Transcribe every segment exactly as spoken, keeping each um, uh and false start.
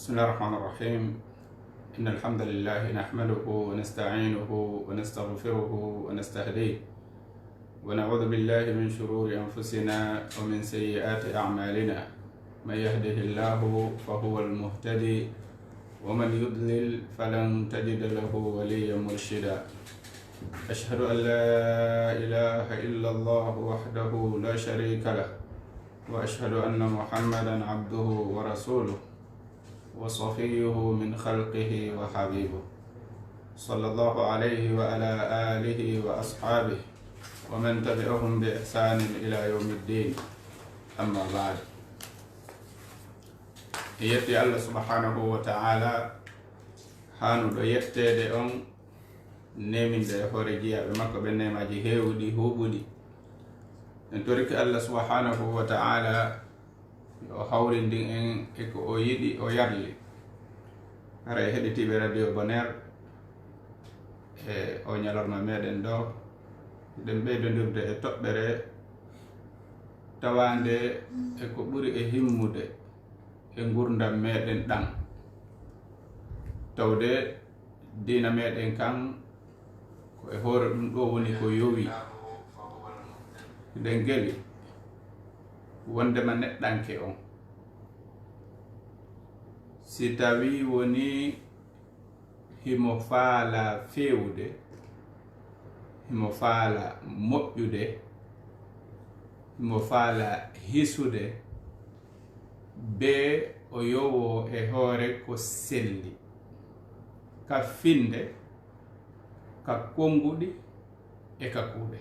بسم الله الرحمن الرحيم. إن الحمد لله نحمده ونستعينه ونستغفره ونستهديه، ونعوذ بالله من شرور أنفسنا ومن سيئات أعمالنا. من يهده الله فهو المهتدي، ومن يضلل فلن تجد له وليا مرشدا. أشهد أن لا إله إلا الله وحده لا شريك له، وأشهد أن محمدا عبده ورسوله، وصفيه من خلقه وحبيبه، صلى الله عليه وعلى آله وأصحابه ومن تبعهم بإحسان إلى يوم الدين. أما بعد. En yetti Allah subhanahu wa ta'ala, haanuɗo yetteede on, neeminɗo e hoore jiyaaɓe makko ɓen neemaaji heewuɗi, huuɓuɗi. En torike Allah subhanahu wa ta'ala yo o hawrindin en e ko o yiɗi, o yarli. Haray heɗitiiɓe Radio Bonheur, e o ñalorma meɗen ɗo, eɗen ɓeydondirde e toɓɓere tawaande e ko ɓuri e himmude e ngurdam meɗen ɗan. Tawde diina meɗen kan, ko e hoore ɗum ɗo woni ko yowi. Eɗen geli wondema neɗɗanke on, si tawi woni himo faala feewude, himo faala moƴƴude, himo faala hisude, be o yowo e hoore ko selli, ka finde, ka konnguɗi, e ka kuuɗe.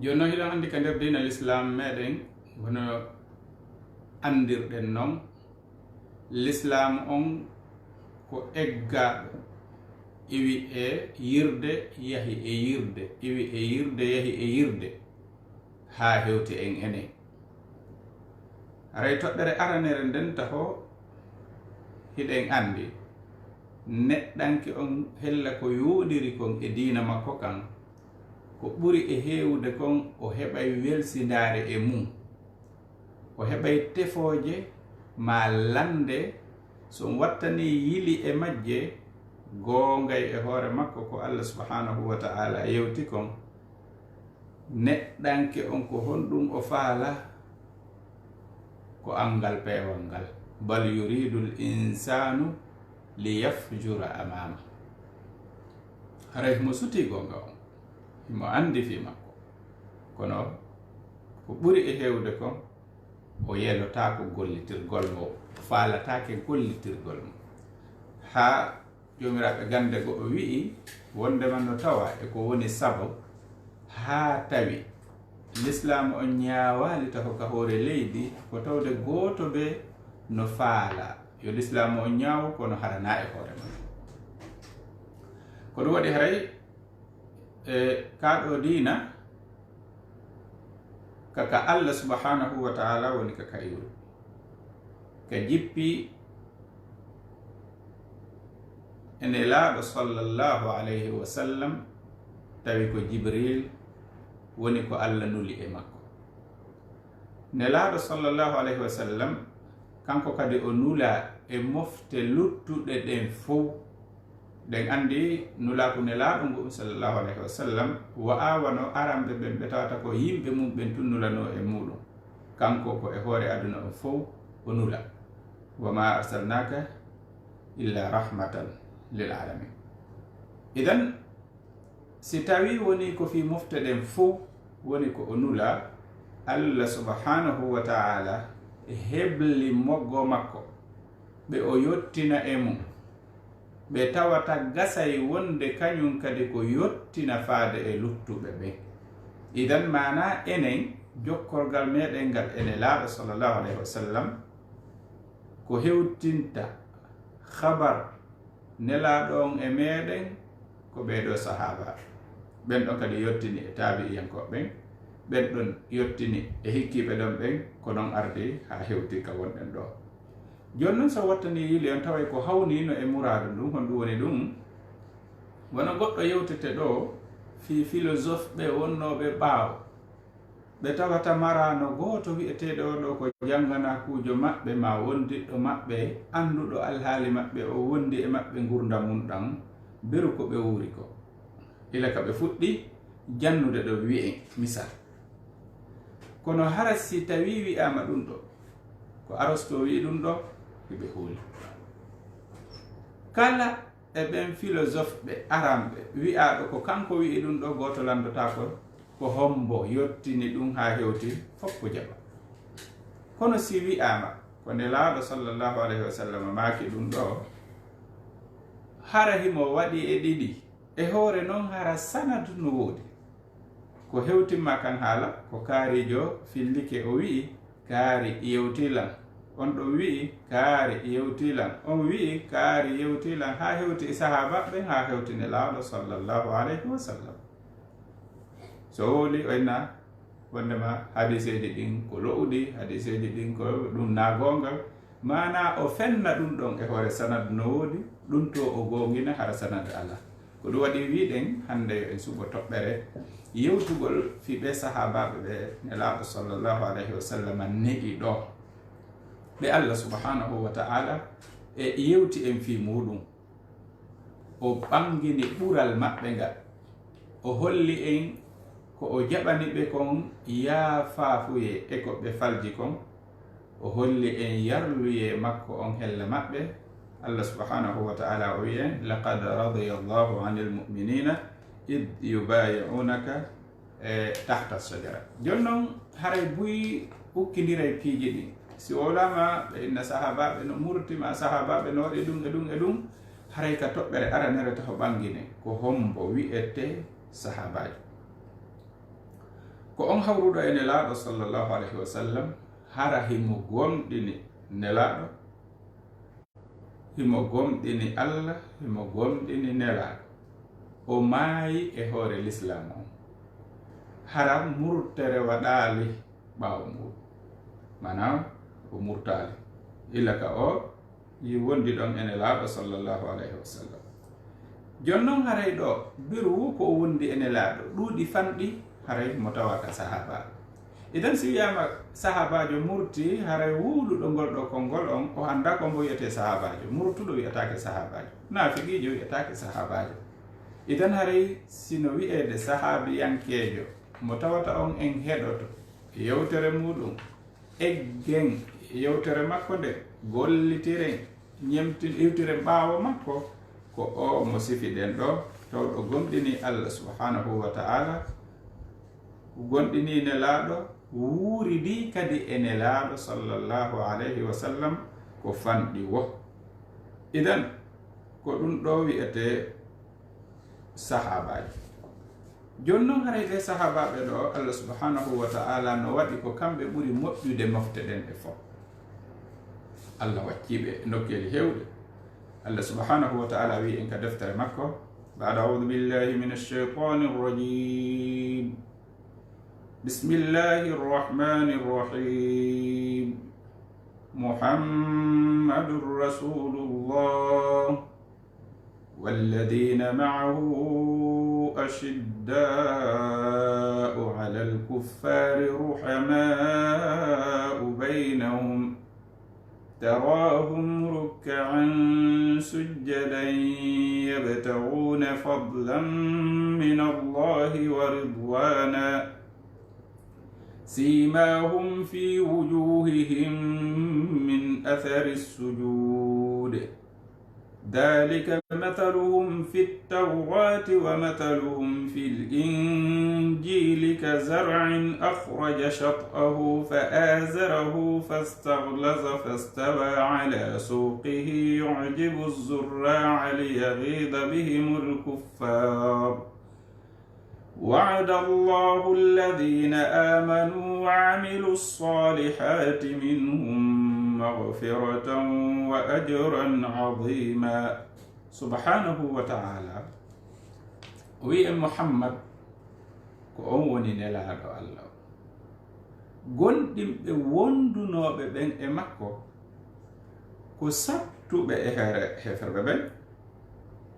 Jooni non, hiɗon anndi ka nder diina Lislaam meɗen, wano anndirɗen non, Lislaam on ko eggaaɗo, iwi e yirde, yahi e yirde, iwi e yirde, yahi e yirde, haa hewti en enen. Haray toɓɓere aranere nden taho, hiɗen anndi neɗɗanke on hella ko yooɗiri kon e diina makko kan, ko ɓuri e heewude kon, o heɓay welsindaare e mum. O heɓay tefooje maa lannde, so on wattanii yili e majje, goongay e hoore makko ko Allah subhanahu wa ta'ala yewti kon. Neɗɗanke on, ko honɗum o faala? Ko anngal peewal ngal. Bal yuridul insanu liyafjura amama. Haray himo sutii goonga on, himo anndi fii makko. Kono ko ɓuri e heewude kon, o yelotaako gollitirgol mo, o faalataake gollitirgol mo. Haa joomiraaɓe gannde go'o wi'i wondema no tawa e ko woni sababu haa tawi Lislaamu on ñaawaali taho ka hoore leydi, ko tawde gooto be no faala yo Lislaamu on ñaawu, kono haranaa e hoore mum. Ko ɗum waɗi haray e kaa ɗoo diina, ka, ka Allah subhanahu wa ta'ala woni ka ka iwri, ka jippi e Nelaaɗo sallallahu alayhi wa sallam, tawi ko Jibril woni ko Allah nuli e makko. Nelaaɗo sallallahu alayhi wa sallam, kanko kadi o nulaa e mofte luttuɗe ɗen fow. Ɗen anndi nulaaku Nelaaɗo ngun sallallahu alayhi wa sallam wa'aa wano aranɓe ɓen ɓe tawata ko yimɓe mum ɓen tun nulanoo e muɗum. Kanko ko e hoore aduna on fow o nula. Wa ma arsalnaka illa rahmatan lil alamin. Idan, si tawi woni ko fii mofte ɗen fow woni ko o nula, Allah subhanahu wa ta'ala hebli moggo makko, ɓe o yottina e mum, ɓe tawata gasay wonde kañum kadi ko yottina faade e luttuɓe ɓen. Idan, maanaa enen, jokkorgal meɗen ngal e Nelaaɗo sallallahu alayhi wa sallam, ko hewtinta habar Nelaaɗo on e meɗen, ko ɓee ɗoo sahaaba. Ɓen ɗon kadi yottini e taabi'iyankooɓe ɓen, ɓen ɗon yottini e hikkiiɓe ɗon ɓen, ko non ardi haa hewti ka wonɗen ɗoo. Jooni non, so wattanii yili on, taway ko hawniino e muraadu ndun, honɗum woni ɗum? Wano goɗɗo yewtete ɗoo fii philosophe ɓe wonnooɓe ɓaawo, ɓe tawata maraano gooto wi'eteeɗo o ɗo ko jannganaakuujo maɓɓe maa wondiɗɗo maɓɓe, annduɗo alhaali maɓɓe, o wondi e maɓɓe ngurndan mum ɗan, beru ko ɓe wuuri ko. Ila ka ɓe fuɗɗi jannude ɗo wi'en, misal. Kono hara si tawii wi'aama ɗum ɗo, ko Aristote wi'i ɗum ɗo, hiɓe hooli. Kala e ɓen philosophe ɓe aranɓe wi'aaɗo ko kanko wi'i ɗum ɗo, gooto lanndotaako ko hombo yottini ɗum haa hewti, fof ko jaɓa. Kono si wi'aama ko Nelaaɗo sallallahu alayhi wa sallam maaki ɗum ɗo, hara himo waɗi e ɗiɗi, e hoore non hara sanad no woodi. Ko hewtimma kan haala, ko kaarijo fillike, o wi'i, "Kaari yewti lan." On ɗon wi'i, "Kaari yewti lan." On wi'i, "Kaari yewti lan." Haa hewti e sahaabaaɓe ɓen, haa hewti Nelaaɗo sallallahu alayhi wa sallam. So wowli, o inna wondema hadiseeji ɗin ko lo'uɗi, hadiseeji ɗin ko ɗum na goonga. Maanaa o fenna ɗum ɗon e hoore sanad no woodi, ɗum to o goongina hara sanad alaa. Ko ɗum waɗi wi'ɗen hannde yo en suɓo toɓɓere yewtugol fii ɓee sahaabaaɓe ɓe Nelaaɗo sallallahu alayhi wa sallam ne'i ɗo. Ɓe Allah subhanahu wa ta'ala e yewti en fii muuɗum. O ɓangini ɓural maɓɓe ngal. O holli en ko o jaɓani ɓe kon yaafaafuyee e ko ɓe falji kon. O holli en yarluyee makko on hella maɓɓe. Allah subhanahu wa ta'ala o wi'i en, "Laqad radiyallahu anil mu'minina id yubayi'unaka, e, tahta shajara." Jooni non, haray buy ukkindiray piiji ɗin. Si wowlaama, ɓe inna sahaabaaɓe no murti, maa sahaabaaɓe no waɗi ɗum e ɗum e ɗum, haray ka toɓɓere aranere taho ɓangine, ko hombo wi'ete sahaabaajo? Ko on hawruɗo e Nelaaɗo sallallahu alayhi wa sallam, hara himo gomɗini Nelaaɗo, himo gomɗini Allah, himo gomɗini Nelaaɗo. O maayi e hoore Lislaam on. Hara murtere waɗaali ɓaawo muuɗum. Maanaam, o murtaali. Ila ka o yi wondi ɗon e Nelaaɗo sallallahu alayhi wa sallam. Jooni non haray ɗo, beru ko o wondi e Nelaaɗo, ɗuuɗi fanɗi, haray mo tawa ka sahaabaaɓe. Idan si wi'aama sahaabaajo murti, haray wuuluɗo ngol ɗo konngol on, o anndaa ko mbo wi'etee sahaabaajo. Murtuɗo wi'ataake sahaabaajo. Naafiqiijo wi'ataake sahaabaajo. Idan haray si no wi'eede sahaabiyankeejo, mo tawata on en heɗoto yewtere muuɗum, eggen yewtere makko nden, gollitiren, ñemtin-, iwtiren ɓaawo makko, ko o mo sifiɗen ɗo, tawɗo gomɗini Allah subhanahu wa ta'ala, gomɗini Nelaaɗo, wuuridi kadi e Nelaaɗo sallallahu alayhi wa sallam ko fanɗi wo. Idan, ko ɗum ɗo wi'etee sahaabaaji. Jooni non, haray ɓee sahaabaaɓe ɗo, Allah subhanahu wa ta'ala no waɗi ko kamɓe ɓuri moƴƴude mofte ɗen ɗe fof. Allah waccii ɓe e nokkeeli heewɗe. Allah subhanahu wa ta'ala wi'i en ka deftere makko, بعد أعوذ بالله من الشيطان الرجيم. بسم الله الرحمن الرحيم. محمد رسول الله والذين معه أشداء على الكفار رحماء بينهم تراهم ركعا سجدا يبتغون فضلا من الله ورضوانا سيماهم في وجوههم من أثر السجود ذلك مثلهم في التوراة ومثلهم في الإنجيل كزرع أخرج شطأه فآزره فاستغلظ فاستوى على سوقه يعجب الزراع ليغيظ بهم الكفار وعد الله الذين آمنوا وعملوا الصالحات منهم مغفرة وأجرا عظيما. Subhanahu wa ta'ala o wi'i en Muhammad ko on woni nelaaɗo Allah. Gonɗinɓe wondunooɓe ɓen e makko ko sattuɓe e heere-, heeferɓe ɓen,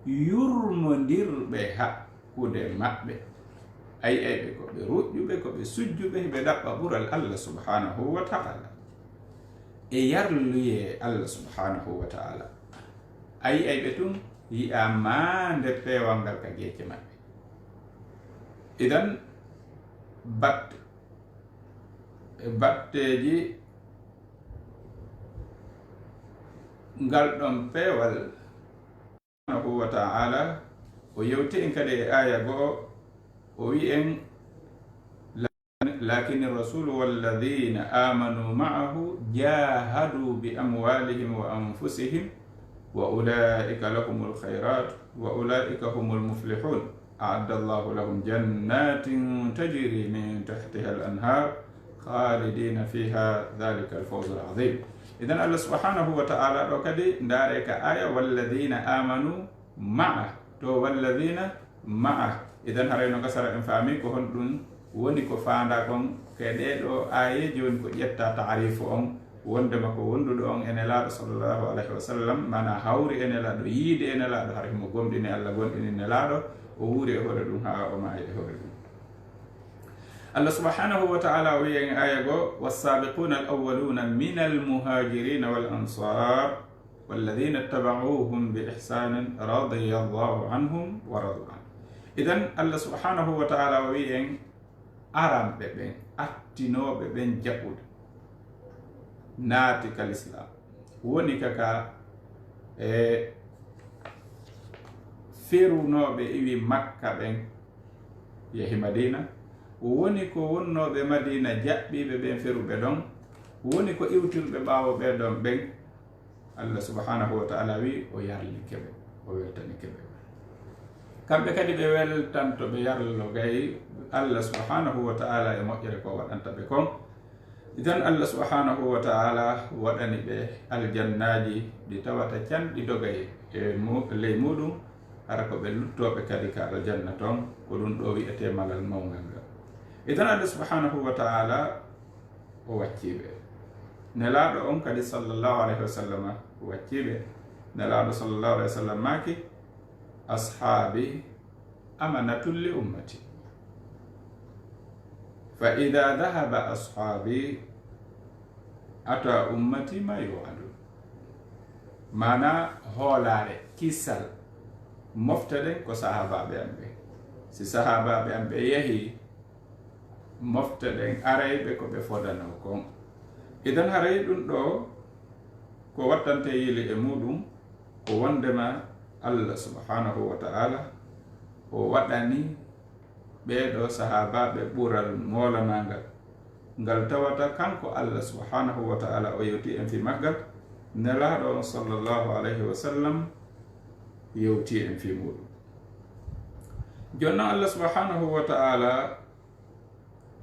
yurmondirɓe hakkunde maɓɓe. A yi'ay ɓe ko ɓe ruƴƴuɓe, ko ɓe sujjuɓe, ɓe ɗaɓɓa ɓural Allah subhanahu wa ta'ala. E yarluyee Allah subhanahu wa ta'ala. A yi'ay ɓe tun, yi'a maande peewal ngal ka geece maɓɓe. Idan, bat-, batteeji ngal ɗon peewal subhanahu wa ta'ala, o yewti en kadi e aaya go'o, o wi'i en, "Lakin ar-rasulu walladhina amanu ma'ahu jahadu bi amwalihim wa anfusihim wa ulaika lahumul khairat wa ulaika humul muflihun. A'adda Allahu lahum jannatin tajri min tahtiha al-anhar khalidina fiha dhalika al-fawzul azim." Idan Allah subhanahu wa ta'ala ɗo kadi ndaare ka aaya, "Walladhina amanu ma'a." To "walladhina ma'a." Idan haray no gasara en faami ko honɗum woni ko faandaa kon ka ɗee ɗoo aayeeji, woni ko ƴetta ta'arifu on, wondema ko wonduɗo on e Nelaaɗo sallallahu alayhi wa sallam, maanaa hawri e Nelaaɗo, yiide e Nelaaɗo, hara himo gomɗini Allah, gomɗini Nelaaɗo, o wuuri e hoore ɗum haa o maayi e hoore ɗum. Allah subhanahu wa ta'ala o wi'i en aaya goo, "Was-sabiquna al-awwaluna minal muhajirina wal ansar, walladhina ittaba'uhum bi ihsanin radiyallahu anhum wa radu anhu." Idan Allah subhanahu wa ta'ala o wi'i en, aranɓe ɓen, attinooɓe ɓen jaɓude, naati ka Lislaam. Woni ka ka, e, ferunooɓe iwi Makka ɓen, yehi Madiina. Woni ko wonnooɓe Madiina jaɓɓiiɓe ɓen feruɓe ɗon. Woni ko iwtirɓe ɓaawo ɓee ɗon ɓen. Allah subhanahu wa ta'ala wi'i o yarlike ɓe, o weltanike ɓe. Kamɓe kadi ɓe weltanto ɓe yarlo gay Allah subhanahu wa ta'ala e moƴƴere ko waɗanta ɓe kon. Idan Allah subhanahu wa ta'ala waɗani ɓe aljannaaji ɗi tawata canɗi dogay e mu-, ley muɗum, hara ko ɓe luttooɓe kadi ka aljanna ton, ko ɗum ɗo wi'etee malal mawngal ngal. Idan Allah subhanahu wa ta'ala o waccii ɓe. Nelaaɗo on kadi sallallahu alayhi wa sallam o waccii ɓe. Nelaaɗo sallallahu alayhi wa sallam maaki, "Ashaabi amanatun li ummati. Fa idha dhahaba ashaabi ata ummati ma yu'adun." Maanaa hoolaare, kisal, mofte ɗen ko sahaabaaɓe am ɓen. Si sahaabaaɓe am ɓe yahii, mofte ɗen aray ɓe ko ɓe fodanoo kon. Idan haray ɗum ɗo ko wattantee yili e muɗum ko wondema Allah subhanahu wa ta'ala o waɗani ɓee ɗoo sahaabaaɓe ɓural moolanaangal, ngal tawata kanko Allah subhanahu wa ta'ala o yewti en fii maggal, Nelaaɗo on sallallahu alayhi wa sallam yewti en fii muɗum. Jooni non Allah subhanahu wa ta'ala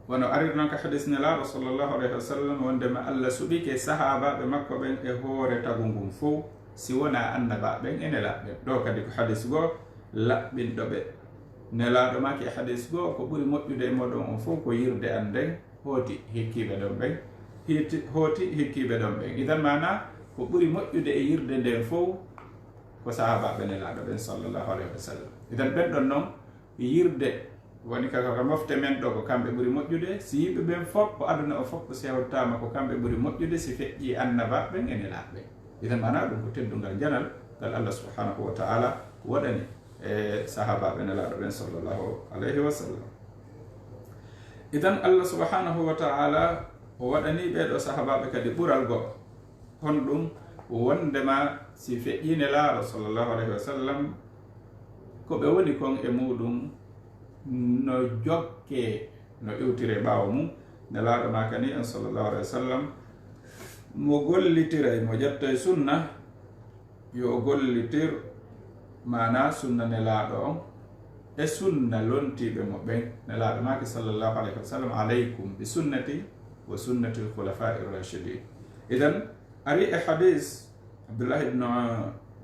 wano arir non ka hadis Nelaaɗo sallallahu alayhi wa sallam, wondema Allah suɓike sahaabaaɓe makko ɓen e hoore tagu ngun fow, si wonaa annabaaɓe ɓen e nelaaɓe ɓen. Ɗo kadi ko hadis goo laɓɓinɗo ɓe. Nelaaɗo maaki e hadis goo, "Ko ɓuri moƴƴude e mooɗon on fow ko yirde an nden, hooti hikkiiɓe ɗon ɓen, hiiti-, hooti hikkiiɓe ɗon ɓen." Idan maanaa, ko ɓuri moƴƴude e yirde nden fow ko sahaabaaɓe Nelaaɗo ɓen sallallahu alayhi wa sallam. Idan ɓen ɗon non, yirde woni ka, ka mofte men ɗo, ko kamɓe ɓuri moƴƴude. Si yimɓe ɓen fof, ko aduna o fof, ko sewtaama, ko kamɓe ɓuri moƴƴude, si feƴƴii annabaaɓe ɓen e nelaaɓe ɓen. Idan maanaa ɗum ko teddungal janal ngal Allah subhanahu wa ta'ala waɗani e sahaabaaɓe Nelaaɗo ɓen sallallahu alayhi wa sallam. Idan Allah subhanahu wa ta'ala o waɗani ɓee ɗoo sahaabaaɓe kadi ɓural goo. Honɗum? Wondema si feƴƴii Nelaaɗo sallallahu alayhi wa sallam, ko ɓe woni kon e muɗum no jokkee, no iwtiree ɓaawo mum. Nelaaɗo maakani en sallallahu alayhi wa sallam, mo gollitiray, mo ƴettay sunna, yo gollitir maanaa sunna Nelaaɗo on e sunna lontiiɓe mo ɓen. Nelaaɗo maaki sallallahu alayhi wa sallam, "Alaykum bi sunnati wa sunnati al-khulafa'i ar-rashidin." Idan, ari e hadis Abdullah ibn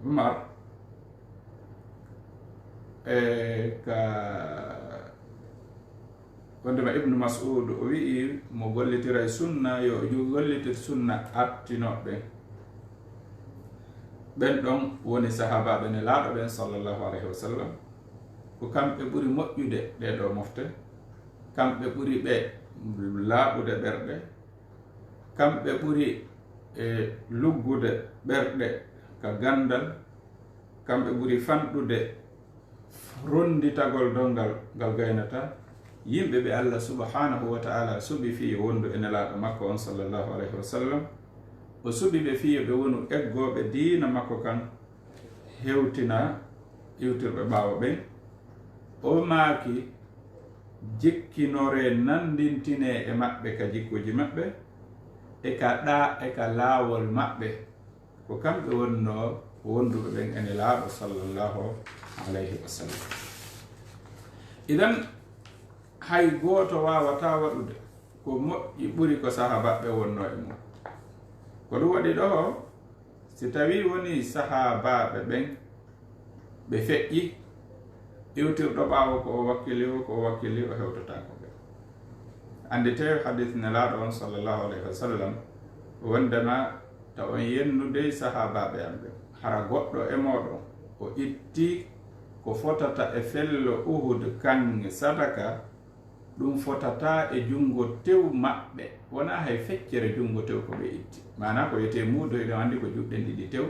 Umar, e ka wondema Ibnu Mas'ud o wi'i, "Mo gollitiray sunna, yo o ju-, gollitir sunna attinooɓe ɓen." Ɓen ɗon woni sahaabaaɓe Nelaaɗo ɓen sallallahu alayhi wa sallam. Ko kamɓe ɓuri moƴƴude ɗee ɗoo mofte. Kamɓe ɓuri ɓe laaɓude ɓerɗe, kamɓe ɓuri, e, luggude ɓerɗe ka ganndal, kamɓe ɓuri fanɗude ronnditagol donngal ngal gaynataa. Yimɓe ɓe Allah subhanahu wa ta'ala suɓi fii yo wondu e Nelaaɗo makko on, sallallahu alayhi wa sallam. O suɓi ɓe fii yo ɓe wonu eggooɓe diina makko kan, hewtina iwtirɓe ɓaawo ɓen. O maaki, jikkinoree, nanndintinee e maɓɓe ka jikkuuji maɓɓe, e ka ɗa-, e ka laawol maɓɓe. Ko kamɓe wonnoo wonduɓe ɓen e Nelaaɗo, sallallahu alayhi wa sallam. Idan, hay gooto waawataa waɗude ko moƴƴi ɓuri ko sahaabaaɓe wonnoo e mum. Ko ɗum waɗi ɗoo, si tawii wonii sahaabaaɓe ɓen ɓe feƴƴi, iwtirɗo ɓaawo ko o wakkili o, ko o wakkili o, hewtotaako ɓe. Annditee hadis Nelaaɗo on, sallallahu alayhi wa sallam, wonndema ta on yennudey sahaabaaɓe am ɓen. Hara goɗɗo e mooɗon o itti ko fotata e fello Uhud kan sadaka, ɗum fotataa e junngo tew maɓɓe, wonaa hay feccere junngo tew ko ɓe itti. Maanaa ko wiyetee muudo, eɗen anndi ko juuɗen ɗiɗi tew,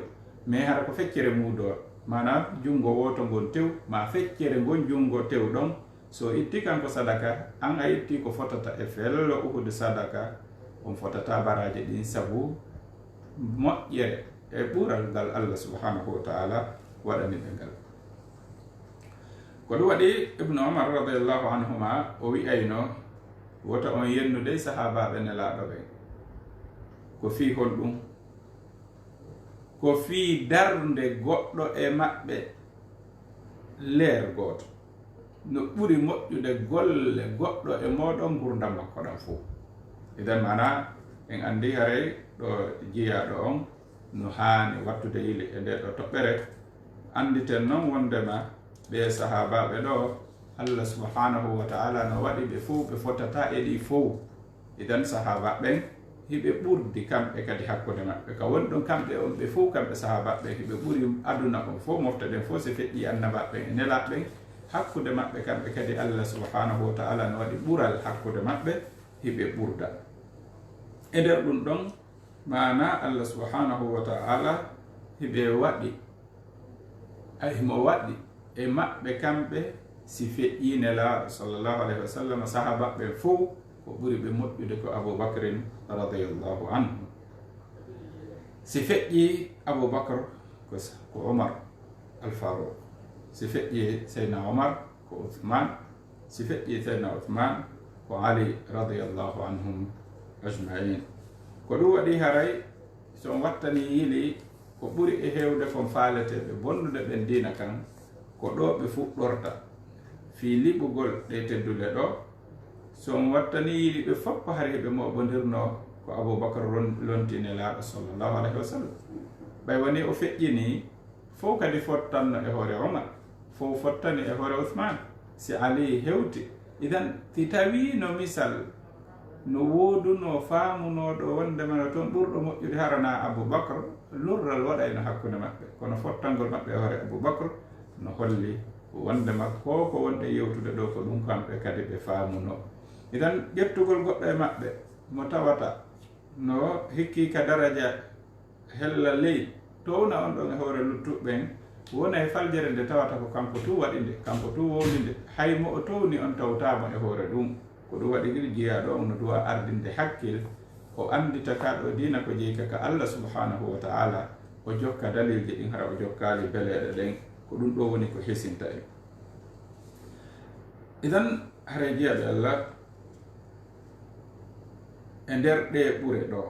mais hara ko feccere muudo, maanaa junngo wooto ngon tew, maa feccere ngon junngo tew ɗon, so itti kan ko sadaka, an a itti ko fotata e fello Uhud sadaka, on fotataa baraaji ɗin sabu moƴƴere e ɓural ngal Allah subhanahu wa ta'ala waɗani ɓe ngal. Ko ɗum waɗi Ibnu Umar radiyallahu anhuma o wi'ayno, wota on yennude sahaabaaɓe Nelaaɗo ɓen. Ko fii honɗum? Ko fii darnde goɗɗo e maɓɓe leer gooto no ɓuri moƴƴude golle goɗɗo e mooɗon ngurndan makko ɗan fow. Idan maanaa, en anndi haray ɗo jiyaaɗo on no haani wattude yili e ndee ɗoo toɓɓere. Annditen non wonndema ɓee sahaabaaɓe ɗoo, Allah subhanahu wa ta'ala no waɗi ɓe fow, ɓe fotataa e ɗi fow. Idan sahaabaaɓe ɓen hiɓe ɓurdi kamɓe kadi hakkunde maɓɓe. Ka woni ɗon kamɓe on ɓe fow, kamɓe sahaabaaɓe ɓen hiɓe ɓuri aduna on fow, mofte ɗen fow, si feƴƴii annabaaɓe ɓen e nelaaɓe ɓen, hakkunde maɓɓe kamɓe kadi Allah subhanahu wa ta'ala no waɗi ɓural hakkunde maɓɓe, hiɓe ɓurda. E nder ɗum ɗon, maanaa Allah subhanahu wa ta'ala hiɓe waɗi, ay, himo waɗi e maɓɓe kamɓe, si feƴƴii Nelaaɗo sallallahu alayhi wa sallam, sahaabaaɓe ɓen fow, ko ɓuri ɓe moƴƴude ko Abu Bakrin radiyallahu anhu. Si feƴƴii Abu Bakr, ko s-, ko Omar al Faruq. Si feƴƴii Seydina Omar, ko Uthman. Si feƴƴii Seydina Uthman, ko Ali radiyallahu anhum ajma'in. Ko ɗum waɗi haray, so on wattanii yili, ko ɓuri e heewde kon faaletee ɓe bonnude ɓen diina kan, ko ɗoo ɓe fuɗɗorta fii liɓugol ɗee tedduɗe ɗoo. So on wattanii yili ɓe fof, ko hari ɓe mooɓondirnoo ko Abu Bakr ron-, lontii Nelaaɗo sallallahu alayhi wa sallam. Ɓay wonii o feƴƴinii, fof kadi fottanno e hoore Omar, fof fottani e hoore Uthman, si Ali hewti. Idan, si tawiino misal no woodunoo faamunooɗo wonndema no toon ɓurɗo moƴƴude, hara naa Abu Bakr, lurral waɗayno hakkunde maɓɓe. Kono fottangol maɓɓe e hoore Abu Bakr no holli wonndema ko ko wonɗen yewtude ɗoo ko ɗum kamɓe kadi ɓe faamunoo. Idan, ƴettugol goɗɗo e maɓɓe mo tawata no hikkii ka daraja hella ley, towna on ɗon e hoore luttuɓe ɓen, wona e faljere nde tawata ko kanko tun waɗi nde, kanko tun wowli nde, hay mo o towni on tawtaa mo e hoore ɗum. Ko ɗum waɗi ɗiɗi jeyaaɗo on no duwa ardinde hakkil, o anndita ka ɗoo diina ko jeyi ka, ka Allah subhanahu wa ta'ala, o jokka dalilji ɗin, hara o jokkaali beleeɗe ɗen, ko ɗum ɗoo woni ko hesinta en. Idan, hara jeyaaɓe Allah, e nder ɗee ɓure ɗoo,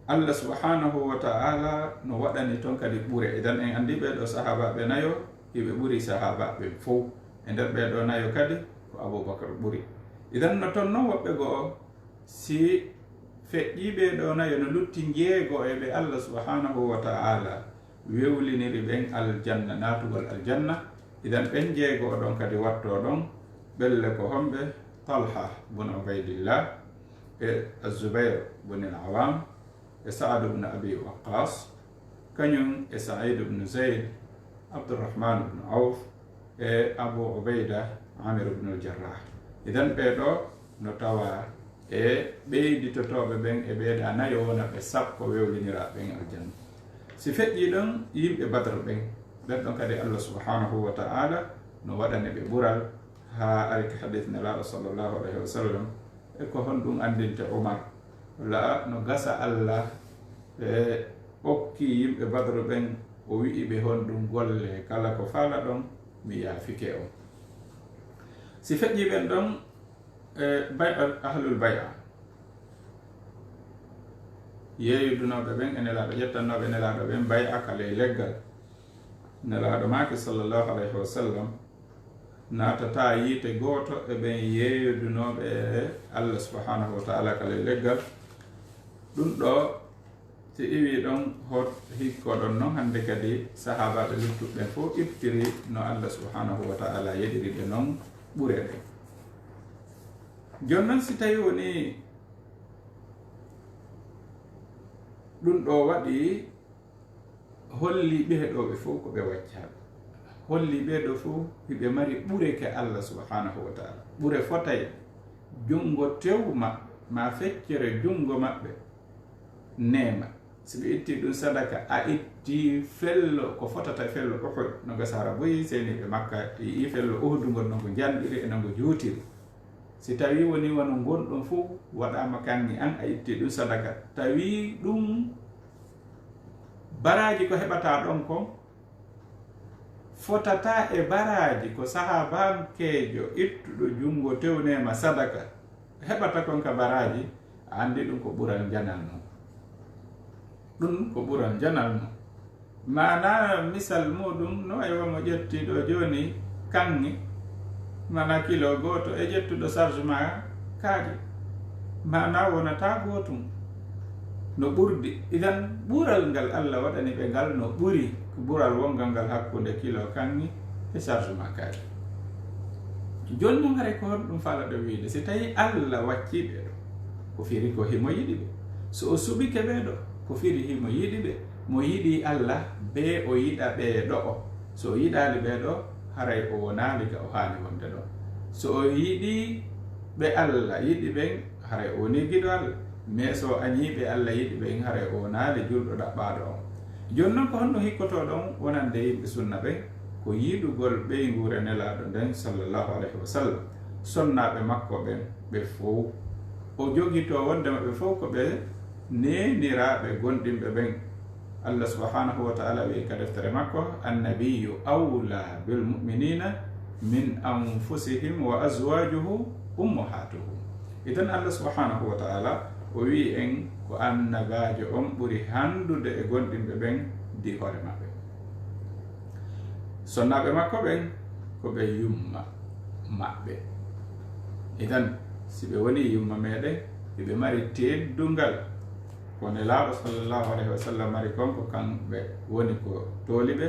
Allah subhanahu wa ta'ala no waɗani ton kadi ɓure. Idan en anndi ɓee ɗoo sahaabaaɓe nayo, hiɓe ɓuri sahaabaaɓe fow. E nder ɓee ɗoo nayo kadi, ko Abu Bakr ɓuri. Idan no ton non woɓɓe goo, si feƴƴii ɓee ɗoo nayo no lutti njeego e ɓe Allah subhanahu wa ta'ala wewliniri ɓen aljanna, naatugol aljanna. Idan ɓen jeego ɗon kadi wattoo ɗon, ɓelle ko homɓe? Talha bun Ubaydillah, e Zubayr bun al-Awam, e Sa'ad bun Abi Waqqas, kañum e Sa'id bun Zayd, Abdurrahman bun Awf, e Abu Ubayda Amir ibn al-Jarrah. Idan ɓee ɗoo no tawa e ɓeyditotooɓe ɓen e ɓee ɗaa nayo wona ɓe sappo wewliniraaɓe ɓen aljanna. Si feƴƴii ɗon yimɓe Badr ɓen, ɓen ɗon kadi Allah subhanahu wa ta'ala no waɗani ɓe ɓural haa ari ka hadith Nelaaɗo sallallahu alayhi wa sallam. E ko honɗum anndinte Umar? Walla no gasa Allah e okki yimɓe Badr ɓen, o wi'i ɓe honɗum golle, kala ko faalaɗon mi yaafike on. Si feƴƴii ɓen ɗon e bay'a, ahlul bay'a, yeeyodunooɓe ɓen e Nelaaɗo, ƴettannooɓe Nelaaɗo ɓen bay'a ka ley leggal. Nelaaɗo maaki sallallahu alayhi wa sallam naatataa yiite gooto e ɓen yeeyodunooɓe e Allah subhanahu wa ta'ala ka ley leggal. Ɗum ɗoo, si iwii ɗon, hot-, hikko ɗon non, hannde kadi sahaabaaɓe luttuɓe ɓen fof ittiri no Allah subhanahu wa ta'ala yeɗiri ɓe non ɓure ɗen. Jooni non, si tawii wonii ɗum ɗoo waɗii, holli ɓee ɗoo ɓe fof ko ɓe waccaaɓe. Holli ɓee ɗoo fof hiɓe mari ɓure ka Allah subhanahu wa ta'ala. Ɓure fotay junngo tew maɓɓe, maa feccere junngo maɓɓe neema. Si ɓe itti ɗum sadaka, a itti fello ko fotata fello Uhud, no gasa hara buy, seniiɓe Makka yi'i fello Uhud ngol no ngo janɗiri e no ngo juutiri. Si tawii wonii wano ngonɗon fof waɗaama kanŋe, an a itti ɗum sadaka, tawii ɗum baraaji ko heɓataa ɗon kon fotataa e baraaji ko sahaabankeejo ittuɗo junngo tew neema sadaka heɓata kon ka baraaji, a anndi ɗum ko ɓural njanal non. Ɗum ko ɓural njanal non. Maanaa misal muuɗum no, aywa, mo ƴetti ɗoo jooni kanŋe, maanaa kilo gooto e ƴettuɗo charge maa kaaƴe, maanaa wonataa gootum, no ɓurdi. Idan, ɓural ngal Allah waɗani ɓe ngal no ɓuri ɓural wongal ngal hakkunde kilo kanŋe e charge maa kaaƴe. Jooni non, haray ko honɗum faalaɗo wiide? Si tawii Allah waccii ɓee ɗoo, ko firi ko himo yiɗi ɓe. So o suɓike ɓee ɗoo, ko firi himo yiɗi ɓe. Mo yiɗii Allah, bee o yiɗa ɓee ɗoo. So o yiɗaali ɓee ɗoo, haray o wonaali ka o haani wonde ɗoo. So o yiɗii ɓe Allah yiɗi ɓen, haray o wonii giɗo Allah. Mais so o añii ɓe Allah yiɗi ɓen, haray o wonaali julɗo ɗaɓɓaaɗo on. Jooni non, ko honno hikkotoo ɗon wonande yimɓe sunna ɓen? Ko yiɗugol ɓeynguure Nelaaɗo nden, sallallahu alayhi wa sallam, sonnaaɓe makko ɓen, ɓe fow. O jogitoo wonde maɓɓe fow ko ɓe neeniraaɓe gomɗinɓe ɓen. Allah subhanahu wa ta'ala wi'i ka deftere makko, "Annabiyyu awla bil mu'minina min anfusihim wa azwajuhu ummahatuhum." Idan Allah subhanahu wa ta'ala o wi'i en ko annabaajo on ɓuri handude e gomɗinɓe ɓen di hoore maɓɓe. Sonnaaɓe makko ɓen ko ɓe yumma maɓɓe. Idan, si ɓe wonii yumma meɗen, hiɓe mari teddungal ko Nelaaɗo sallallahu alayhi wa sallam mari kon, ko kamɓe woni ko tooli ɓe.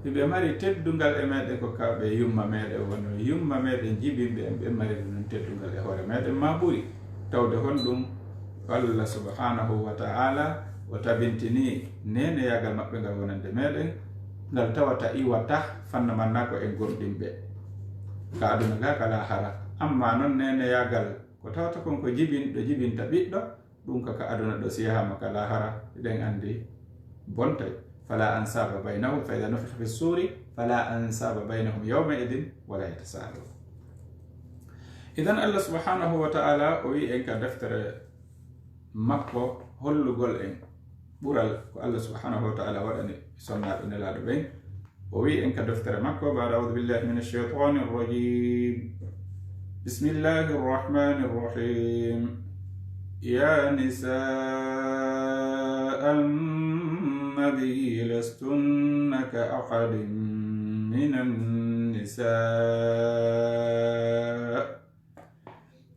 Hiɓe mari teddungal e meɗen ko kamɓe yumma meɗen woni. Yumma meɗen jibinɓe en ɓen mari ɗum teddungal e hoore meɗen, maa ɓuri. Tawde honɗum? Allah subhanahu wa ta'ala o tabintinii neeneyaagal maɓɓe ngal wonande meɗen, ngal tawata iwata fanna manna ko en gomɗinɓe ka aduna ga ka laahara. Amma non neeneyaagal ko tawata kon ko jibinɗo jibinta ɓiɗɗo, ɗum ka, ka aduna ɗo, si yahaama ka laahara, eɗen anndi bontay. "Fala ansaba baynahum, fa idha nufikha fi suri, fala ansaba baynahum yawma idhin wala yatasaalun." Idan Allah subhanahu wa ta'ala o wi'i en ka deftere makko hollugol en ɓural ko Allah subhanahu wa ta'ala waɗani sonnaaɓe Nelaaɗo ɓen. O wi'i en ka deftere makko, بعد أعوذ بالله من الشيطان الرجيم. بسم الله الرحمن الرحيم. يا نساء النبي لستن كأحد من النساء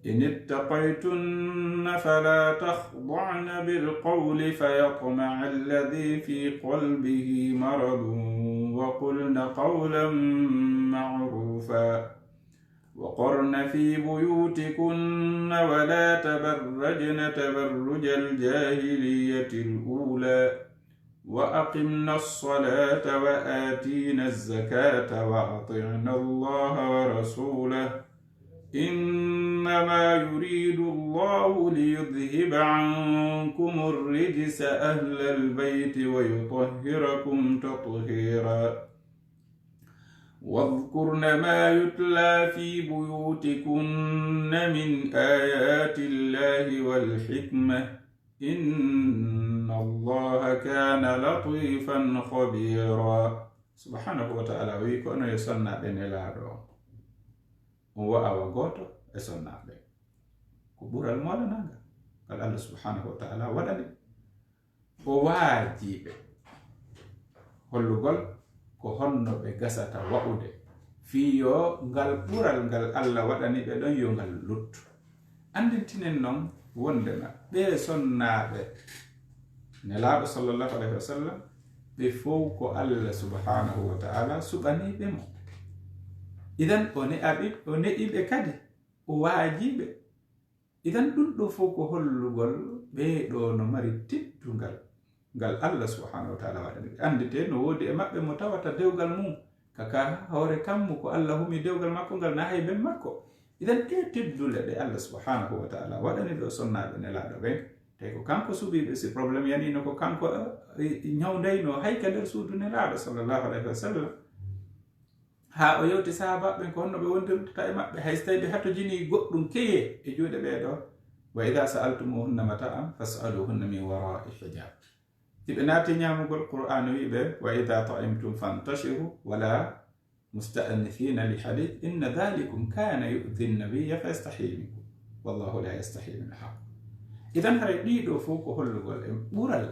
إن اتقيتن فلا تخضعن بالقول فيطمع الذي في قلبه مرض وقلن قولا معروفا وقرن في بيوتكن ولا تبرجن تبرج الجاهلية الأولى وأقمنا الصلاة وآتينا الزكاة وأطعنا الله ورسوله إنما يريد الله ليذهب عنكم الرجس أهل البيت ويطهركم تطهيرا. واذكرن ما يتلى في بيوتكن من آيات الله والحكمة إن الله كان لطيفا خبيرا. Subhanahu wa ta'ala wi ko onon yo sonnaaɓe Nelaaɗo on. On wa'awa gooto e sonnaaɓe. Ko ɓural moolanaangal ngal Allah subhanahu wa ta'ala waɗani. O waajiɓe hollugol ko honno ɓe gasata wa'ude fii yo ngal ɓural ngal Allah waɗani ɓe ɗon yo ngal luttu. Anndintinen non wondema ɓee sonnaaɓe Nelaaɗo sallallahu alayhi wa sallam, ɓe fow ko Allah subhanahu wa ta'ala suɓaniiɓe mo. Idan o ne'aɓi-, o ne'iɓe kadi, o waajiɓe. Idan ɗum ɗo fow ko hollugol ɓee ɗo no mari teddungal ngal Allah subhanahu wa ta'ala waɗani ɓe. Anndite no woodi e maɓɓe mo tawata dewgal mum ka, ka hoore kammu ko Allah humi dewgal makko ngal na hay ben makko. Idan ɗe teddule ɗe Allah subhanahu wa ta'ala waɗani ɗo sonnaaɓe Nelaaɗo ɓen, tawi ko kanko suɓiiɓe, si problème yaniino ko kanko, eh, ñawndayno hay ka nder suudu Nelaaɗo sallallahu alayhi wa sallam. Haa o yewti sahaabaaɓe ɓen ko honno ɓe wondirta e maɓɓe, hay so tawii ɓe hatojinii goɗɗum keye e juuɗe ɓee ɗo. "Wa idha sa'altumuhunna mata'an fas'aluhunna min wara'i hijab." Si ɓe naati ñaamugol, Qur'aana wi'i ɓe, "Wa idha ta'imtum fantashiru wa la musta'nifina li hadith, inna dhalikum kana yu'dhi an-nabiyya fa yastahyi minkum. Wallahu la yastahyi min al-haqq." Idan haray ɗii ɗoo fow ko hollugol e ɓural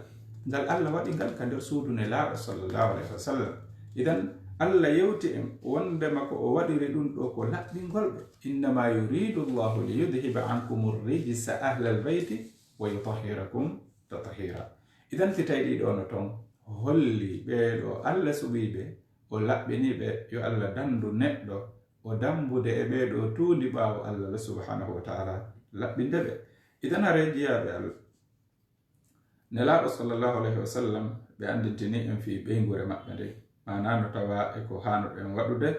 ngal Allah waɗi ngal ka nder suudu Nelaaɗo sallallahu alayhi wa sallam. Idan Allah yewti en wondema ko o waɗiri ɗum ɗoo ko laɓɓingol ɓe. "Innama yuridu Allahu li yudhhiba ankum ar-rijsa ahla al-bayti wa yutahhirakum tathira." Idan si tawi ɗii ɗoo no ton holli ɓee ɗoo Allah suɓii ɓe, o laɓɓinii ɓe, yo Allah dandu neɗɗo o dambude e ɓee ɗoo tuundi ɓaawo Allah subhanahu wa ta'ala laɓɓinde ɓe. Idan haray jiyaaɓe Allah. Nelaaɗo sallallahu alayhi wa sallam, ɓe anndintini en fii ɓeynguure maɓɓe nden. Maanaa no tawa e ko haanuɗen waɗude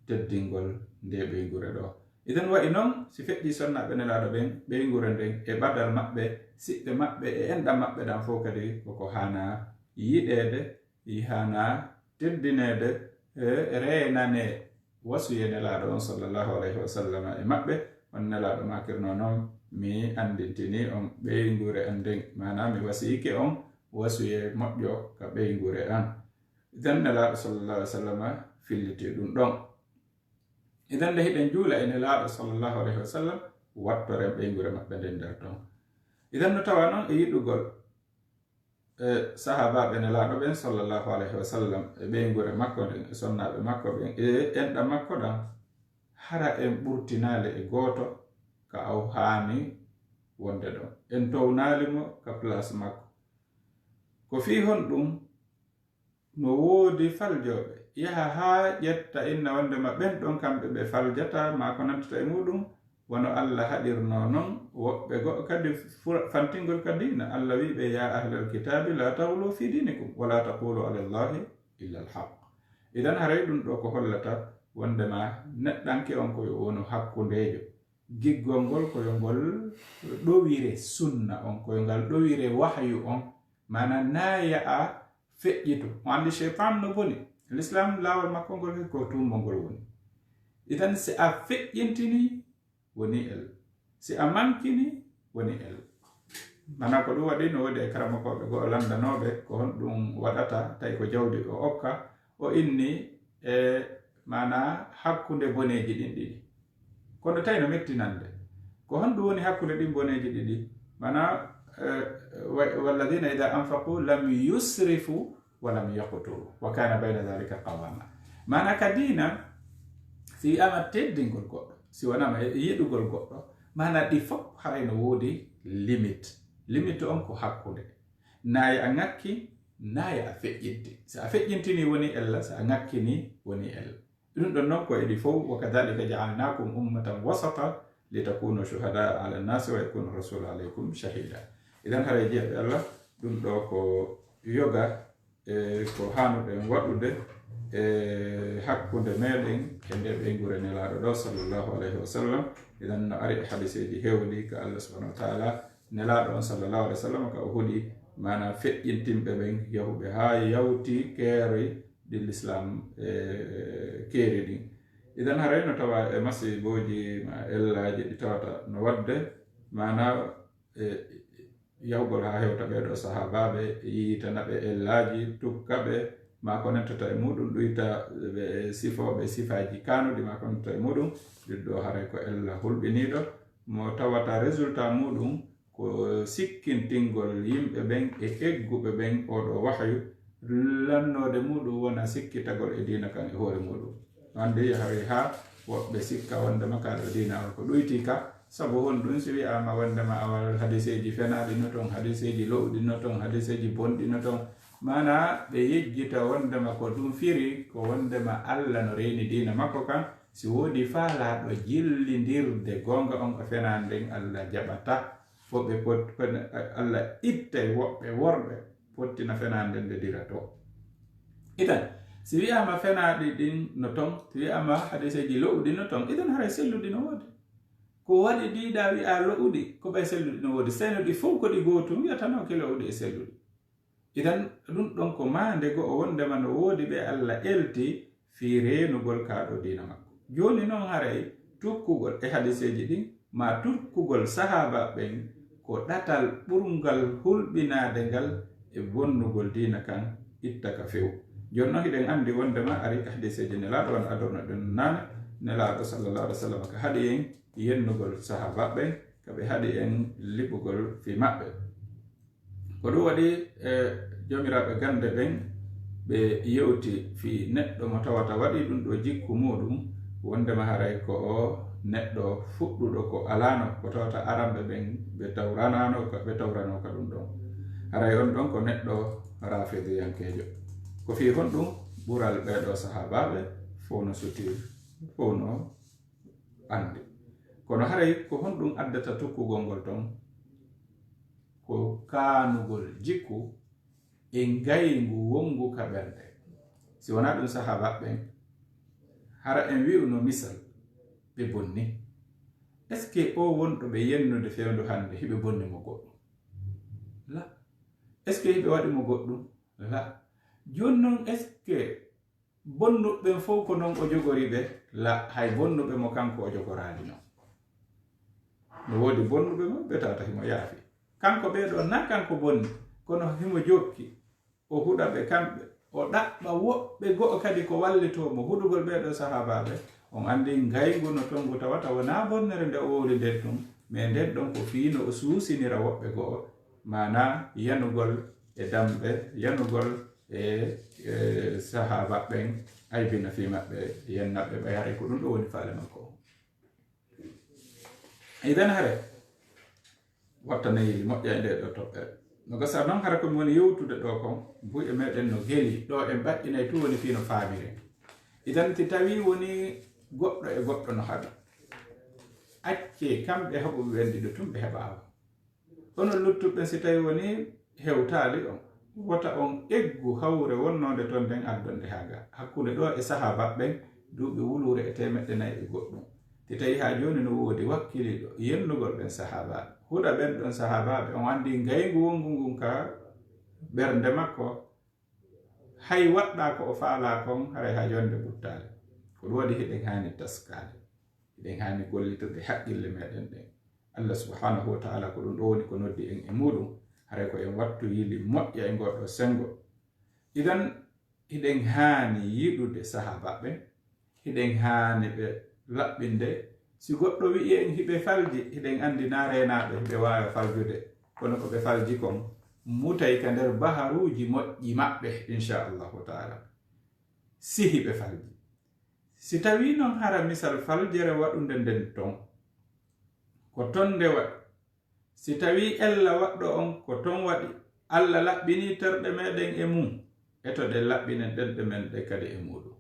teddingol nde ɓeynguure ɗoo. Idan wa'i non, si feƴƴii sonnaaɓe Nelaaɗo ɓen, ɓeynguure nden e ɓadal maɓɓe, siɓɓe maɓɓe e enɗam maɓɓe ɗam fow kadi ko ko haanaa yiɗeede, i haanaa teddineede, e reenanee wasuyee Nelaaɗo on sallallahu alayhi wa sallam e maɓɓe. On Nelaaɗo maakirnoo non, mi anndintinii on ɓeynguure an nden, maanaa mi wasiyike on wasuyee moƴƴo ka ɓeynguure an. Idan Nelaaɗo sallallahu alayhi wa sallam filliti ɗum ɗon. Idan nde hiɗen juula e Nelaaɗo sallallahu alayhi wa sallam, wattoren ɓeynguure maɓɓe nden nder ton. Idan no tawa non e yiɗugol e sahaabaaɓe Nelaaɗo ɓen sallallahu alayhi wa sallam, e ɓeynguure makko nden, e sonnaaɓe makko ɓen, e enɗam makko ɗam, hara en ɓurtinaali e gooto ka o haani wonde ɗon. En townaali mo ka place makko. Ko fii honɗum? No woodi faljooɓe yaha haa ƴetta inna wondema ɓen ɗon kamɓe ɓe faljataa maa ko nantata e muuɗum, wano Allah haɗirnoo non woɓɓe goɗɗo kadi fu-, fantingol ka diina. Allah wi'i ɓe, "Ya ahlal kitaabi, la taghlu fi dinikum, wa la taqulu ala Allahi illa al-haq." Idan haray ɗum ɗoo ko hollata wondema neɗɗanke on ko yo wonu hakkundeejo. Giggol ngol ko yo ngol ɗowire sunna on, ko yo ngal ɗowire wahyu on. Maanaa naa ya'a feƴƴitu. O anndi sheytaan no boni. L'islam laawol makko ngol ko tuumbol ngol woni. Idan si a feƴƴintini, woni el. Si a mankini, woni el. Maanaa ko ɗum waɗi no woodi e karamokooɓe goo lanndanooɓe ko honɗum waɗata, tawi ko jawdi o okka, o inni e maanaa hakkunde boneeji ɗin ɗiɗi. Kono tawi no mettinande. Ko honɗum woni hakkunde ɗin boneeji ɗiɗi? Maanaa, eh, wa-, walladhina idha anfaqu lam yusrifu wa lam yaqturu wa kana bayna dhalika qawama. Maanaa ka diina, si wi'aama teddingol goɗɗo, si wanaama e yiɗugol goɗɗo, maanaa ɗi fof haray no woodi limite. Limite on ko hakkunde. Naa ya'a ŋakki, naa ya'a feƴƴinti. Si a feƴƴintini woni ella, si a ŋakkini woni ella. Ɗum ɗon non ko e ɗi fof, "Wa kadhalika ja'alnakum ummatan wasata litakunu shuhada'a ala nnasi wa yakuna rasulu alaykum shahida." Idan haray jiyaaɓe Allah, ɗum ɗoo ko yoga e ko haanuɗen waɗude e hakkunde meɗen e nde ɓeynguure Nelaaɗo ɗo, sallallahu alayhi wa sallam. Idan no ari e hadiseeji heewɗi ka Allah subhanahu wa taala, Nelaaɗo on, sallallahu alayhi wa sallam, ka o huɗi maana feƴƴintinɓe ɓen yahuɓe haa yawti keeri ɗi Lislaam, e keeri ɗin. Idan haray no tawa e masibooji ma ellaaji ɗi tawata no waɗde maana e yahugol haa hewta ɓee ɗoo sahaabaaɓe, yiyitana ɓe ellaaji, tukka ɓe, maa ko nettata e muuɗum, ɗuyta ɓe e sifooɓe sifaaji kaanuɗi, maa ko nettata e muuɗum, ɗum ɗoo haray ko ella hulɓiniiɗo, mo tawata résultat muuɗum ko sikkintingol yimɓe ɓen e egguɓe ɓen oo ɗoo wahyu, lannoode muuɗum wona sikkitagol e diina kan e hoore muuɗum. Wonde yahawi haa woɓɓe sikka wondema ka ɗoo diina on ko ɗuyti ka, sabu honɗum si wi'aama wondema awal hadiseeji fenaaɗi no ton, hadiseeji lo'uɗi no ton, hadiseeji bonɗi no ton. Maana ɓe yejjita wondema ko ɗum firi ko wondema Allah no reeni diina makko kan, si woodi faalaaɗo jillindirde goonga on e fenaande nden, Allah jaɓata. Woɓɓe pot-, pot-, Allah ittay woɓɓe worɓe pottina fenaande nden nde dira to. Idan, si wi'aama fenaaɗi ɗin no ton, si wi'aama hadiseeji lo'uɗi no ton, idan haray selluɗi no woodi. Ko waɗi ɗi ɗaa wi'aa lo'uɗi, ko ɓay selluɗi no woodi. Seyno ɗi fow ko ɗi gootum, wi'atanoo ke lo'uɗi e selluɗi. Idan, ɗum ɗon ko maande go'o wondema no woodi ɓe Allah elti fii reenugol kaa ɗoo diina makko. Jooni non haray tukkugol e hadiseeji ɗin, maa tukkugol sahaaba ɓen, ko ɗatal ɓurngal hulɓinaade ngal e bonnugol diina kan itta ka few. Jooni non hiɗen anndi wondema ari e hadiseeji Nelaaɗo wano adornoɗen naane, Nelaaɗo sallallahu alaihi wa sallam ka haɗi en yennugol sahaaba ɓen, ka ɓe haɗi en liɓugol fii maɓɓe. Ko ɗum waɗi, e, joomiraaɓe gannde ɓen, ɓe yewti fii neɗɗo mo tawata waɗi ɗum ɗoo jikku muuɗum, wondema haray ko o neɗɗo fuɗɗuɗo ko alaano, ko tawata aranɓe ɓen ɓe tawranaano ka, ɓe tawranoo ka ɗum ɗon. Haray on ɗon ko neɗɗo raafidiyankeejo. Ko fii honɗum ɓural ɓee ɗoo sahaabaaɓe fow no sutii, fow no anndi. Kono haray ko honɗum addata tukkugol ngol ton? Ko kaanugol jikku e ngayngu wonngu ka ɓernde. Si wonaa ɗum sahaabaaɓe ɓen, hara en wi'uno misal, ɓe bonni. Est-ce que oo wonɗo ɓe yennude fewndo hannde, hiɓe bonni mo goɗɗum? La. Est-ce que hiɓe waɗi mo goɗɗum? La. Jooni non, est-ce que bonnuɓe ɓen fow ko non o jogori ɓe? La, hay bonnuɓe mo kanko o jogoraali non. No woodi bonnuɓe mo ɓe tawata himo yaafi. Kanko ɓee ɗoo, na kanko bonni, kono himo jokki. O huɗa ɓe kamɓe. O ɗaɓɓa woɓɓe go'o kadi ko wallitoo mo. Huɗugol ɓee ɗoo sahaabaaɓe, on anndi ngayngu no ton ngu tawata wonaa bonnere nde o wowli nden tun, mais nden ɗon ko fii no o suusinira woɓɓe go'o, maanaa yanugol e damɓe, yanugol e, e sahaaba ɓen, aybina fii maɓɓe, yenna ɓe, ɓay haray ko ɗum ɗoo woni faale makko. Idan hare, wattane yili moƴƴa e nde ɗoo toɓɓere. No gasa non hara ko mi woni yewtude ɗoo kon, buy e meɗen no geli, ɗoo en baɗɗinay tun woni fii no faamiren. Idan si tawii woni goɗɗo e goɗɗo no haɓi, accee kamɓe haɓuɓe ɓen ɗiɗo tun ɓe heɓa awa. Onon luttuɓe ɓen, si tawii woni hewtaali on, wota on eggu hawre wonnoonde ton nden addonde haa ga. Hakkunde ɗoo e sahaaba ɓen, duuɓi wuluure e teemeɗɗe nayi e goɗɗum. Si tawii haa jooni no woodi wakkiliiɗo yennugol ɓen sahaabaaɓe, huɗa ɓen ɗon sahaabaaɓe, on anndi ngayngu wonngu ngun ka ɓernde makko, hay waɗɗaa ko o faalaa kon, haray haa jonde ɓuttaali. Ko ɗum waɗi hiɗen haani taskaade. Hiɗen haani gollitirde haqqille meɗen ɗen. Allah subhanahu wa ta'ala ko ɗum ɗoo woni ko noddi en e muuɗum. Haray ko en wattu yili moƴƴa e ngoo ɗoo senngo. Idan, hiɗen haani yiɗude sahaaba ɓen. Hiɗen haani ɓe laɓɓinde. Si goɗɗo wi'i en hiɓe falji, hiɗen anndi naa reenaaɓe hiɓe waawa faljude. Kono ko ɓe falji kon mutay ka nder baharuuji moƴƴi maɓɓe, insha Allahu ta'ala. Si hiɓe falji. Si tawii non hara misal faljere waɗunde nden ton, ko ton nde waɗi. Si tawii ella waɗɗo on ko ton waɗi, Allah laɓɓinii terɗe meɗen e mum, eto ɗen laɓɓinen ɗerɗe men ɗe kadi e muuɗum.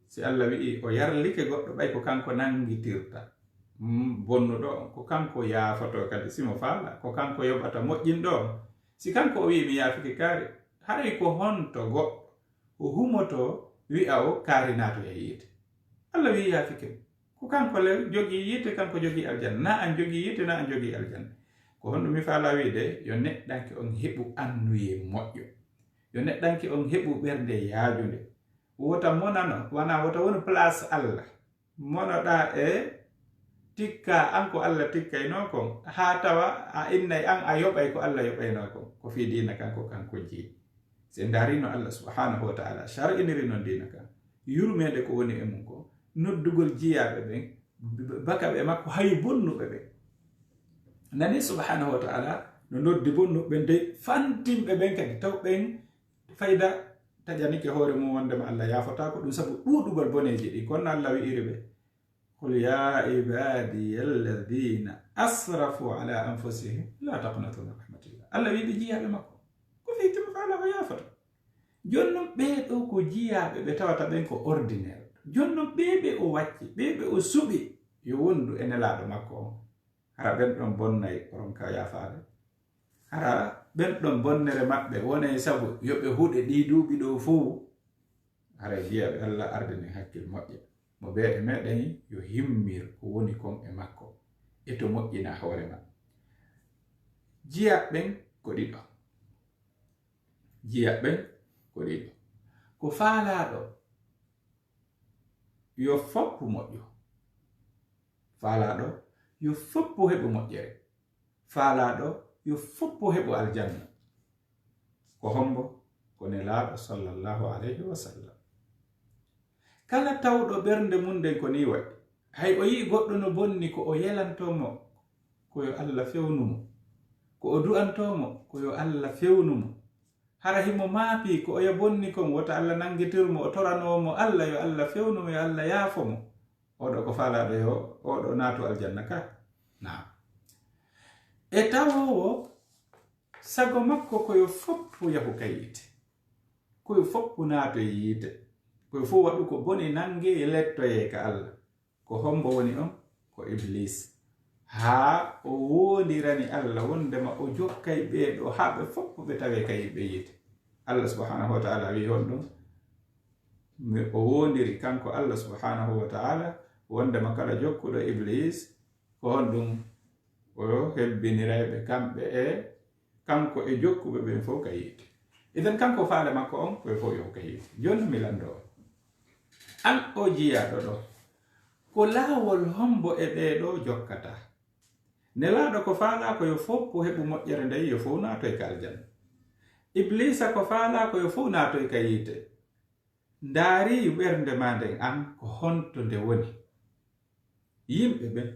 Si Allah wi'i o yarlike goɗɗo, ɓay ko kanko nanngitirta, mm, bonnuɗo on, ko kanko yaafotoo kadi si mo faala, ko kanko yoɓata moƴƴinɗo on. Si kanko o wi'i mi yaafike kaari, haray ko honto goɗɗo o humoto wi'a o kaari naatoya yiite. Allah wi'i yaafike. Ko kanko le jogii yiite, kanko jogii aljanna. Na an jogii yiite, na an jogii aljanna. Ko honɗum mi faalaa wi'ude? Yo neɗɗanke on heɓu annuyee moƴƴo. Yo neɗɗanke on heɓu ɓernde yaajunde. Wota monano, wanaa wota wonu place Allah. Monoɗaa e tikka an ko Allah tikkaynoo kon, haa tawa a innay an a yoɓay ko Allah yoɓaynoo kon. Ko fii diina kan ko kanko jii. Si en ndaarino Allah subhanahu wa ta'ala shar'iniri non diina kan, yurmeede ko woni e mum kon, noddugol jiyaaɓe ɓen, baka ɓe makko hay bonnuɓe ɓen. Nani subhanahu wa ta'ala no noddi bonnuɓe ɓen de fantimɓe ɓen kadi, taw ɓen fayda taƴanike hoore mum wondema Allah yaafotaako ɗum sabu ɗuuɗugol boneeji ɗi. Kono Allah wi'iri ɓe, "Qul ya ibadiya alladhina asrafu ala anfusihim la taqnatu min rahmatillah." Allah wi'i ɓe jiyaaɓe makko, ko fii tuma faala o yaafoto. Jooni non ɓee ɗoo ko jiyaaɓe ɓe tawata ɓen ko ordinaire. Jooni non ɓee ɓe o wacci, ɓee ɓe o suɓi yo wondu e nelaaɗo makko on. Hara ɓen ɗon bonnay o ronka yaafaade? Hara ɓen ɗon bonnere maɓɓe wonay sabu yo ɓe huɗe ɗii duuɓi ɗoo fow? Haray jiyaaɓe Allah ardini hakkil moƴƴa. Mo bee e meɗen yo himmir ko woni kon e makko e to moƴƴina hoore ma. Jiyaaɓe ɓen ko ɗiɗo. Jiyaaɓe ɓen ko ɗiɗo. Ko faalaaɗo yo foppu moƴƴo. Faalaaɗo yo foppu heɓu moƴƴere. Faalaaɗo yo foppu heɓu aljanna. Ko hombo? Ko Nelaaɗo sallallahu alayhi wa sallam. Kala tawɗo ɓernde mum nden ko nii waɗi, hay o yi'i goɗɗo no bonni, ko o yelantoo mo ko yo Allah fewnu mo, ko o du'antoo mo ko yo Allah fewnu mo. Hara himo maapii ko oya bonni kon, wota Allah nanngitir mo, o toranoo mo Allah, yo Allah fewnu mo, yo Allah yaafo mo. Oɗo ko faalaaɗo yo oɗo naatu aljanna ka? Naam. E tawoowo sago makko ko yo foppu yahu ka yiite, ko yo foppu naatu e yiite, ko yo fow waɗu ko boni nanngee lettoyee ka Allah. Ko hombo woni on? Ko Iblis. Haa o woondirani Allah wondema o jokkay ɓee ɗoo haa ɓe foppu ɓe tawee ka yiɓɓe yiite. Allah subhanahu wa ta'ala wi'i honɗum? Mi, o woondiri kanko Allah subhanahu wa ta'ala wondema kala jokkuɗo Iblis, ko honɗum? O hebbiniray ɓe kamɓe e, kanko e jokkuɓe ɓen fow ka yiite. Idan kanko faale makko on ko e fow yo ka yiite. Jooni mi lanndo on. An o jiyaaɗo ɗoo, ko laawol hombo e ɓee ɗoo jokkataa? Nelaaɗo ko faalaa ko yo foppu heɓu moƴƴere nden, yo fow naatoy ka aljanna. Ibliisa ko faalaa ko yo fow naatoy ka yiite. Ndaarii ɓernde maa nden an ko honto nde woni. Yimɓe ɓen,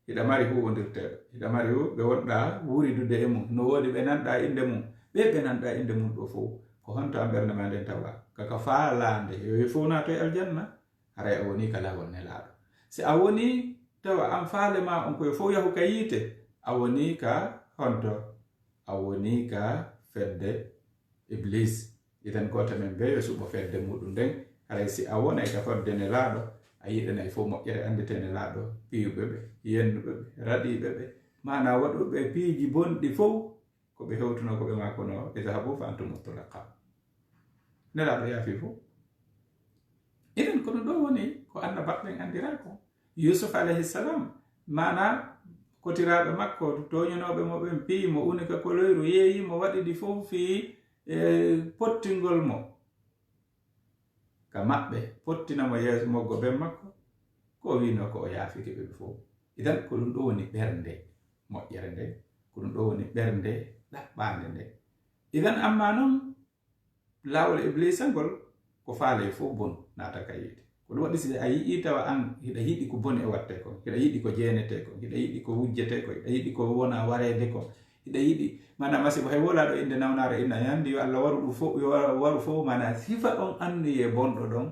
hiɗa mari huuwondirteeɓe, hiɗa mari hu-, ɓe wonɗaa wuridude e mum, no woodi ɓe nanɗaa innde mum, ɓee ɓe nanɗaa innde mum ɗoo fow, ko honto an ɓernde maa nden tawa ka, ka faalaande, yo, yo fow naatoy aljanna? Haray a wonii ka laawol Nelaaɗo. Si a wonii tawa an faale maa on ko yo fow yahu ka yiite, a wonii ka honto? A wonii ka fedde Iblis. Idan gooto men bee yo suɓo fedde muɗum nden. Haray si a wonay ka fodde Nelaaɗo, a yiɗanay fow moƴƴere, annditee Nelaaɗo, piyuɓe ɓe, yennuɓe ɓe, raɗiiɓe ɓe, maanaa waɗuɓe piiji bonɗi fow, ko ɓe hewtunoo ko ɓe maa kono, idhabu fa antum tulaqa. Nelaaɗo yaafii fow. Idan ko ɗum ɗoo woni ko annabaaɓe ɓen anndiraa kon. Yuusuf alayhi salam, maanaa kotiraaɓe makko, tooñunooɓe mo ɓen, piyi mo, uni ka koloyru, yeeyi mo, waɗi ɗi fow fii, e, pottingol mo. Ka maɓɓe, pottina mo yeeso moggo ben makko, ko o wiinoo ko o yaafike ɓe ɓe fow. Idan ko ɗum ɗoo woni ɓernde moƴƴere nden, ko ɗum ɗoo woni ɓernde ɗaɓɓaande nden. Idan ammaa non, laawol Ibliisa ngol, ko faale fow bon naata ka yiite. Ko ɗum waɗi si a yi'ii tawa an hiɗa yiɗi ko bon e wattee kon, hiɗa yiɗi ko jeenetee kon, hiɗa yiɗi ko wujjetee kon, hiɗa yiɗi ko wona wareede kon, hiɗa yiɗi, maanaa masiibo, hay wolaaɗo innde nawnaare inna, anndi yo Allah waru ɗum fow, yo Allah waru fow, maanaa sifa on anniyee bonɗo ɗon,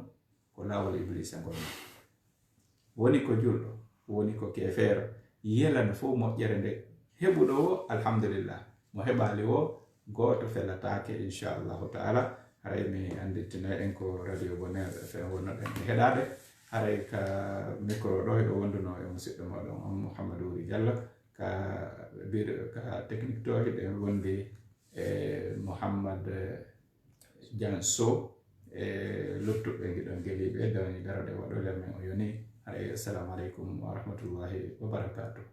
ko laawol Ibliisa ngol. Woni ko julɗo, woni ko keefeero, yelano fow moƴƴere nde. Heɓuɗo wo, alhamdulillah. Mo heɓaali wo, gooto felataake, inchallahu taala. Haray mi anndittinay en ko Radio Bonheur F M wonnoɗen e heɗaade. Haray ka micro ɗo hiɗo wonduno e musidɗo moɗon on, Mouhamadou Wuri Diallo. Ka bir-, ka technique to hiɗen wondi e Mouhamad, eh, Dian Sow. e luttuɓe giɗon geliɓe dawni darode waɗole men o yoni. Haray, assalamu aleykum wa rahmatullahi wa barakatuh.